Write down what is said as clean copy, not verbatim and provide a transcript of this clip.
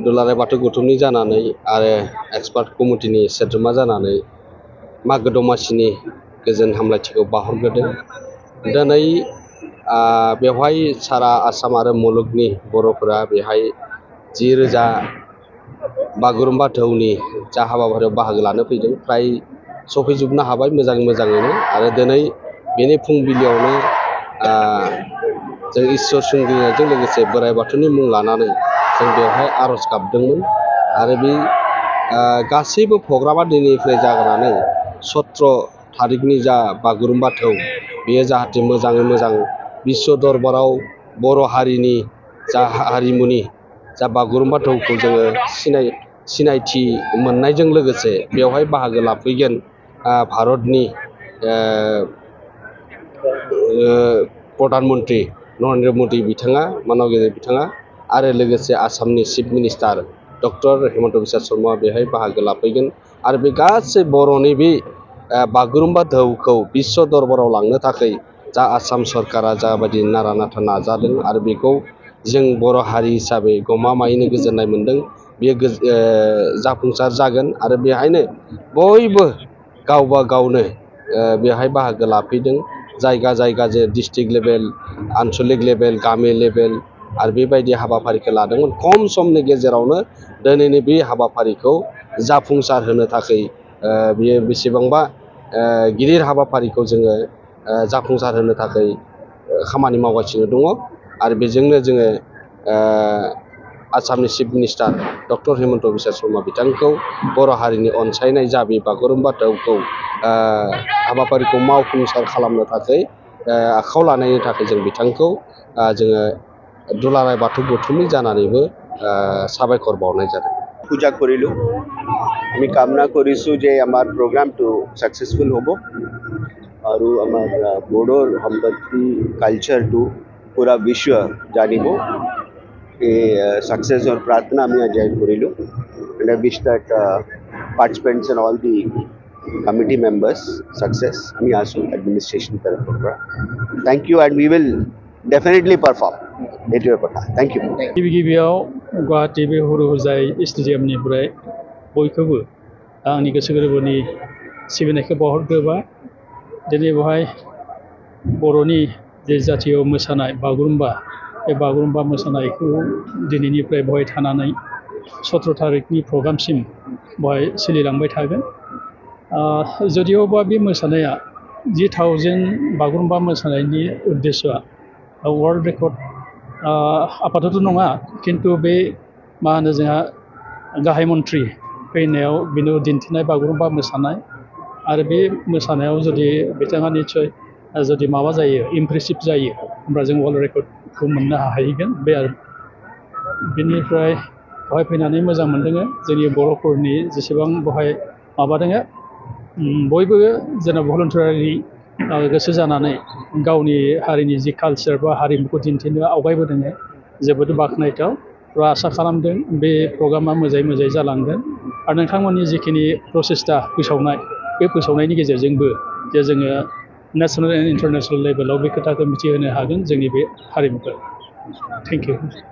दुलाराय बाथौ गौथुमनि जानानै आरो एक्सपार्ट कमिटिनि सोद्रोमा जानानै मागो दमासिनि गोजोन हामलायथिखौ बावहरग्रोदों। दिनै बेवहाय सारा आसाम आरो मुलुगनि बर'फोरा बेहाय 10,000 बागुरुम्बा दोहौनि जा हाबाफारियाव बाहागो लानो फैदों फ्राय सफैजोबनो हाबाय मोजाङैनो आरो दिनै बेनि फुंबिलियावनो जों इसोर सिबिनायजों लोगोसे बोराइ बाथौनि मुं लानानै जों बेवहाय आर'ज गाबदोंमोन आरो बे गासैबो प्रग्रामा दिनैनिफ्राय जागायनानै 17 थारिखनि जा बागुरुम्बा दोहौ बेयो जाहाथे मोजाङै मोजां बिश्व दरबाराव बर' हारिनि जा हारिमुनि जा बागुरुम्बा दोहौखौ जोङो सिनायथि मोननायजों लोगोसे बेवहाय बाहागो लाफैगोन भारतनि प्रधान मन्त्रि नरेन्द्र मदि बिथाङा माननीय बिथाङा आरो लोगोसे आसामनि chief minister doctor Himanta Biswa Sharma बेहाय बाहागो लाफैगोन आरो बे गासै बर'नि बे बागुरुम्बा दोहौखौ बिश्व दरबाराव लांनो थाखाय जा आसाम सरकारा जाबायदि नारा नाथा नाजादों आरो बेखौ जों बर' हारि हिसाबै गमामायैनो गोजोननाय मोनदों। बेयो जाफुंसार जागोन आरो बेहायनो बयबो गावबा गावनो बेहाय बाहागो लाफैदों। जायगा जे डिस्ट्रिक्ट लेभेल आनसलिक लेभेल गामि लेभेल आरो बेबायदि हाबाफारिखौ लादोंमोन। खम समनि गेजेरावनो दिनैनि बे हाबाफारिखौ जाफुंसार होनो थाखाय बियो बेसेबांबा गिदिर हाबाफारिखौ जोङो जाफुंसार होनो थाखाय खामानि मावगासिनो दङ आरो बेजोंनो जोङो आसामनि chief minister doctor Himanta Biswa Sharma बिथांखौ बर' हारिनि अनसायनाय जा बे बागुरुम्बा दोहौखौ हाबाफारिखौ मावफुंसार खालामनो थाखाय आखायाव लानायनि थाखाय जों बिथांखौ जोङो दुलाराय बाथौ गौथुमनि जानानैबो साबायखर बावनाय जादों। পূজা কৰিলোঁ। আমি কামনা কৰিছোঁ যে আমাৰ প্ৰগ্ৰামটো ছাকচেছফুল হ'ব আৰু আমাৰ বড়োৰ সম্পত্তি কালচাৰটো পুৰা বিশ্ব জানিব। এই ছাকচেছৰ প্ৰাৰ্থনা আমি আজি কৰিলোঁ। And I wish that participants and all the committee members success. আমি আছোঁ administration তৰফৰ পৰা। Thank you and we will definitely perform. এইটোৱে কথা। Thank you. गिबियाव गुवाहाटी बे हुरु हुजाय स्टेडियामनिफ्राय बयखौबो आंनि गोसो गोरबोनि सिबिनायखौ बावहरग्रोबाय। दिनै बेवहाय बर'नि जे जातीय मोसानाय बागुरुम्बा बे बागुरुम्बा मोसानायखौ दिनैनिफ्राय बेवहाय थानानै 17 थारिखनि प्रग्रामसिम बेवहाय सोलिलांबाय थागोन। जदिअबा बे मोसानाया 10,000 बागुरुम्बा मोसानायनि उद्देश्यआ वर्ल्ड रेकर्ड आपातत नङा, खिन्थु बे मा होनो जोंहा गाहाय मन्थ्रि फैनायाव बेनो दिन्थिनाय बागुरुम्बा मोसानाय आरो बे मोसानायाव जुदि बिथाङा निस्सय जुदि माबा जायो इमप्रेसिभ जायो होमब्ला जों वर्ल्ड रेकर्डखौ मोननो हाहैगोन। बे आरो बेनिफ्राय बेवहाय फैनानै मोजां मोनदों। जोंनि बर'फोरनि जेसेबां बेवहाय माबादों बयबो जेन' भलन्टारि गोसो जानानै गावनि हारिनि जि कालचार बा हारिमुखौ दिन्थिनो आवगायबोदों जोबोद बाख्नायथाव। आसा खालामदों बे प्रग्रामा मोजाङै जालांगोन आरो नोंथांमोननि जिखिनि प्रसेस्टा फोसावनाय बे फोसावनायनि गेजेरजोंबो जे जोङो नेसनेल एन्ड इन्टारनेसनेल लेभेलाव बे खोथाखौ मिथिहोनो हागोन जोंनि बे हारिमुखौ। Thank you.